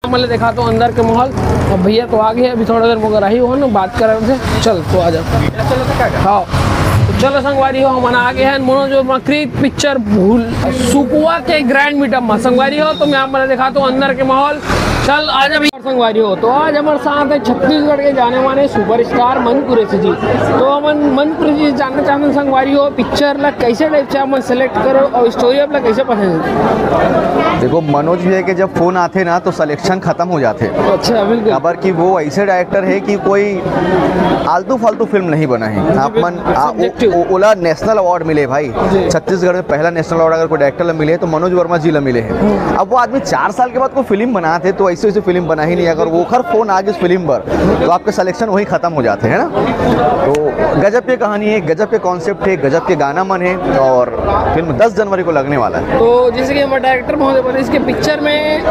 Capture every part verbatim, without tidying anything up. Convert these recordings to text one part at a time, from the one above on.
मैं दिखाता हूँ अंदर के माहौल। अब भैया तो आ गए, अभी थोड़ा देर मगर आही हो ना, बात कर रहे थे। चल तो आ जा। हाँ, तो चलो संगवारी हो, हमन आ गए हैं मनोज वर्मा कृत पिक्चर भूल सुकवा के ग्रैंड मीटअप में। संगवारी हो, तो मैं आप मन दिखाता हूँ अंदर के माहौल। चल आ जा भैया। संगवारी हो, तो आज हमारे साथ है छत्तीसगढ़ के जाने माने सुपरस्टार मन कुरैशी जी। तो हमन मन कुरैशी जी जानना चाहते हैं संगवारी हो, पिक्चर ला कैसे टाइप से हमन सेलेक्ट करो और स्टोरी आप ला कैसे पसंद है? देखो, मनोज भैया के जब फोन आथे ना, तो सिलेक्शन खत्म हो जाथे। अच्छा, बिल्कुल। काबर कि वो ऐसे डायरेक्टर है कि कोई आलतू फालतू फिल्म नहीं बनाही। आप मन आ, ओ, subjective। ओ, ओला नेशनल अवार्ड मिले भाई। जी। छत्तीसगढ़ में पहला नेशनल अवार्ड अगर कोई डायरेक्टर ला मिले, तो मनोज वर्मा जी ला मिले है। अब वो आदमी चार साल के बाद कोई फिल्म बनाथे, तो ऐसे ऐसे फिल्म बनाही नहीं। अगर वो ओखर फोन आ गइस फिल्म बर, तो आपके सिलेक्शन वहीं खत्म हो जाथे, है ना? तो गजब के कहानी है, गजब के कॉन्सेप्ट है, गजब के गाना मन है, और फिल्म दस जनवरी को लगने वाला है। तो जैसे कि हमारे डायरेक्टर महोदय बोले, इसके पिक्चर में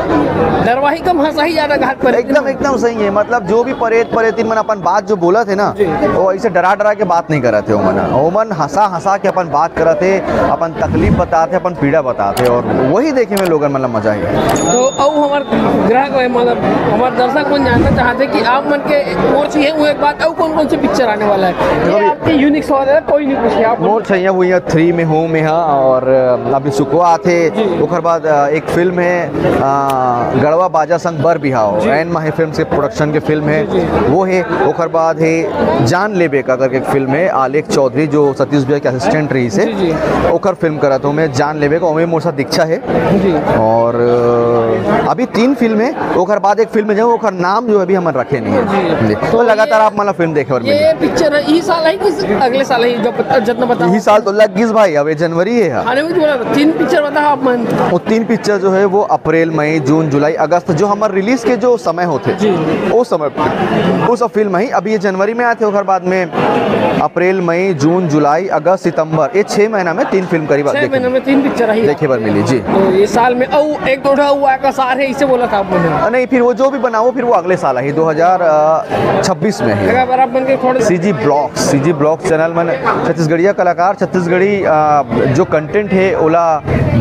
डरवाही कम, हंसाही ज्यादा घात पर। एकदम, एकदम सही है। मतलब, जो भी परेत परेतिन मन अपन बात जो बोलथे ना, जी। वो ऐसे डरा डरा के बात नहीं करथे। ओमन, ओमन हंसा हंसा के अपन बात करथे, अपन तकलीफ बताथे, अपन पीड़ा बताथे, और वही देखे में लोगन मन ला मजा आही। तो अउ हमार ग्राहक है, मतलब हमार दर्शक मन जानना चाहथे कि आप मन के मोर चाहिए वो एक बात, अउ कौन कौन से पिक्चर आने वाला है? ये आपके यूनिक सवाल है, कोई नहीं पूछे आप। मोर छैया भुइयां थ्री में हूँ मैं, हाँ, और अभी सुकवा आथे। ओकर बाद अ, एक फिल्म है अ, गड़वा बाजा संग बर बिहाव, एन माही फिल्म के प्रोडक्शन के फिल्म है, वो है। ओकर बाद है जान लेबे का करके एक फिल्म है, आलेख चौधरी जो सतीश भैया के असिस्टेंट रहिस हे, जी, जी। ओकर फिल्म करत हूँ मैं, जान लेबे का, ओमे मोर साथ दीक्षा है। जी। और अ, अभी तीन फिल्म है, ओकर बाद एक फिल्म है जो ओकर नाम जो अभी हमन रखे नहीं है। जी। तो लगातार आप मन ला फिल्म देखे बर मिली। ये पिक्चर है, इही साल है कि अगले साल है? जो पता, जितना पता इही साल तो लग गिस भाई, अब ये जनवरी है। खाने में बोला था, तीन पिक्चर बता आप मन। वो तीन पिक्चर जो है वो अप्रैल, मई, जून, जुलाई, अगस्त जो हमारे रिलीज के जो समय होथे, जी। वो समय पे वो सब फिल्म है। अभी ये जनवरी में आथे, ओकर बाद में अप्रैल, मई, जून, जुलाई, अगस्त, सितंबर, ये छः महीना में तीन फिल्म करीब आप छह देखे, महीने में तीन पिक्चर आई। देखे बर मिली जी। तो ये साल में अउ एक दो ठा हुआ का सार है, इसे बोला था आप मन। नहीं, फिर वो जो भी बनाओ, फिर वो अगले साल ही दो हज़ार छब्बीस में ही। अगर आप मन के थोड़े CG blog, CG blog channel मन छत्तीसगढ़िया कलाकार, छत्तीसगढ़ी अ, जो कंटेंट है, ओला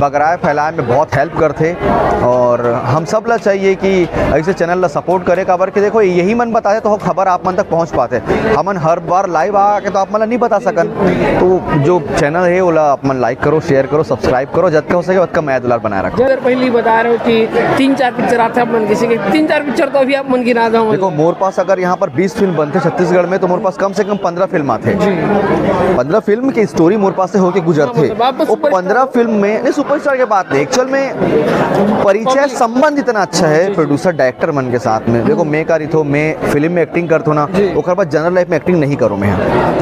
बगराए फैलाए में बहुत हेल्प करथे, और हम सब ला चाहिए कि ऐसे चैनल ला सपोर्ट करे, काबर के देखो, यही मन बताथे तो खबर आप मन तक पहुंच पाथे। हमन हर बार लाइव आ के तो आप मन ला नहीं बता सकन, तो जो चैनल है, ओला आप मन लाइक करो, शेयर करो, सब्सक्राइब करो, जतका हो सके ओतका मया दुलार बनाए रखो। अगर पहली बता रहे हो कि तीन चार पिक्चर आथे आप मन किसी के, तीन चार पिक्चर तो अभी आप मन गिना दो। देखो, मोर पास अगर यहाँ पर बीस फिल्म बनथे छत्तीसगढ़ में, तो मोर पास कम से कम पन्द्रह फिल्म आथे। पन्द्रह फिल्म की स्टोरी मोर पास से होके गुजरथे। हाँ, मतलब, आप तो वो सुपरस्टार पन्द्रह फिल्म में, नहीं, सुपरस्टार के बात नहीं, एक्चुअल में परिचय, संबंध इतना अच्छा है प्रोड्यूसर डायरेक्टर मन के साथ में। देखो, मैं का रहिथो, मैं फिल्म में एक्टिंग करथो ना, ओकर बाद जनरल लाइफ में एक्टिंग नहीं करूँ मैं।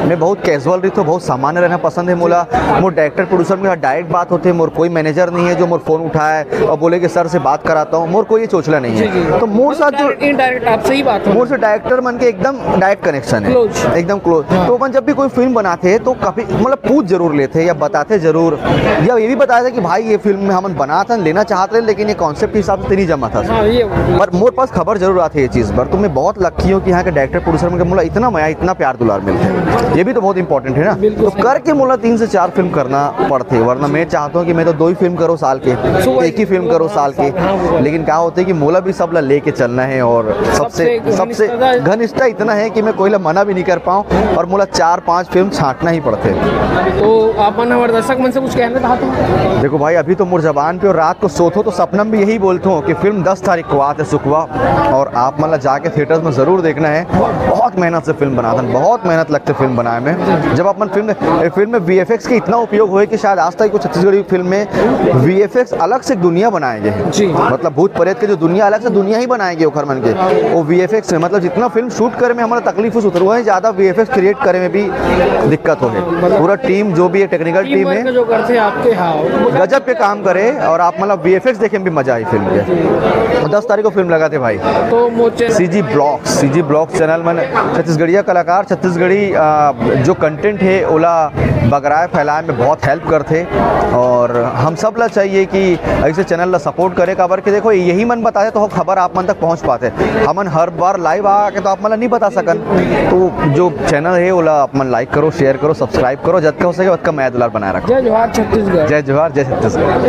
मैं बहुत कैजुअल रहिथो, बहुत सामान्य रहना पसंद है मोला। मोर डायरेक्टर प्रोड्यूसर में डायरेक्ट बात होथे, मोर कोई मैनेजर नहीं है जो मोर फोन उठाए और बोले कि सर से बात कराता हूँ, मोर कोई ये चोचला नहीं है। तो मोर साथ जो इनडायरेक्ट आप सही बात हो। मोर से डायरेक्टर मन के एकदम डायरेक्ट कनेक्शन है। Close। एकदम क्लोज। तो अपन जब भी कोई फिल्म बनाथे तो काफी, मतलब, पूछ जरूर लेथे या बताथे जरूर, या ये भी बताथे कि भाई, ये फिल्म में हमन बनाथन, लेना चाहत रहे, लेकिन ये कॉन्सेप्ट के हिसाब से तेरी जमा था। हाँ, ये पर मोर पास खबर जरूर आथे ये चीज पर। तो मैं बहुत लक्की हूँ कि यहाँ के डायरेक्टर प्रोड्यूसर मन के मोला इतना मया, इतना प्यार दुलार मिलथे। ये भी तो बहुत इंपॉर्टेंट है ना। तो करके मोला तीन से चार फिल्म करना पड़थे, वरना मैं चाहता हूँ कि मैं तो दो ही फिल्म करो साल के, एक ही फिल्म करो साल के। लेकिन क्या होता है कि मोला भी सब ला लेके चलना है, और सबसे, सबसे घनिष्ठता इतना है कि मैं कोई ला मना भी नहीं कर पाऊँ, और मोला चार पाँच फिल्म छांटना ही पड़थे। तो आप मन हमारे दर्शक मन से कुछ कहना चाहते हो? देखो भाई, अभी तो मोर जबान पे, और रात को सोथो तो सपना में भी यही बोलथो कि फिल्म दस तारीख को आथे, सुकवा, और आप मन ला जाके थिएटर्स में जरूर देखना है। बहुत मेहनत से फिल्म बनाथन, बहुत मेहनत लगथे फिल्म बनाए में। जब अपन फिल्म, ए, फिल्म में वीएफएक्स के इतना उपयोग होए कि शायद आज तक कोई छत्तीसगढ़ी फिल्म में वीएफएक्स अलग से दुनिया बनाए गए हैं। जी। मतलब, भूत प्रेत के जो दुनिया, अलग से दुनिया ही बनाए गए ओखर मन के, वो वीएफएक्स में। मतलब, जितना फिल्म शूट करे में हमारा तकलीफ हो, उतना ही ज्यादा वीएफएक्स क्रिएट करे में भी दिक्कत हो है। पूरा टीम जो भी है, टेक्निकल टीम है, जो करते हैं आपके, हाँ। गजब के काम करे, और आप, मतलब, वीएफएक्स देखे में भी मजा आई फिल्म के। दस तारीख को फिल्म लगाथे भाई। तो मोचे CG blog, CG blog channel मन छत्तीसगढ़िया कलाकार, छत्तीसगढ़ी अ, जो कंटेंट है, ओला बगराए फैलाए में बहुत हेल्प करथे, और हम सब ला चाहिए कि ऐसे चैनल ला सपोर्ट करे, काबर के देखो, यही मन बताथे तो खबर आप मन तक पहुंच पाथे। हमन हर बार लाइव आ के तो आप मन ला नहीं बता सकन, तो जो चैनल है, ओला आप मन लाइक करो, शेयर करो, सब्सक्राइब करो, जतका हो सके ओतका मया दुलार बनाए रखो। जय जोहार छत्तीसगढ़। जय जोहार, जय छत्तीसगढ़।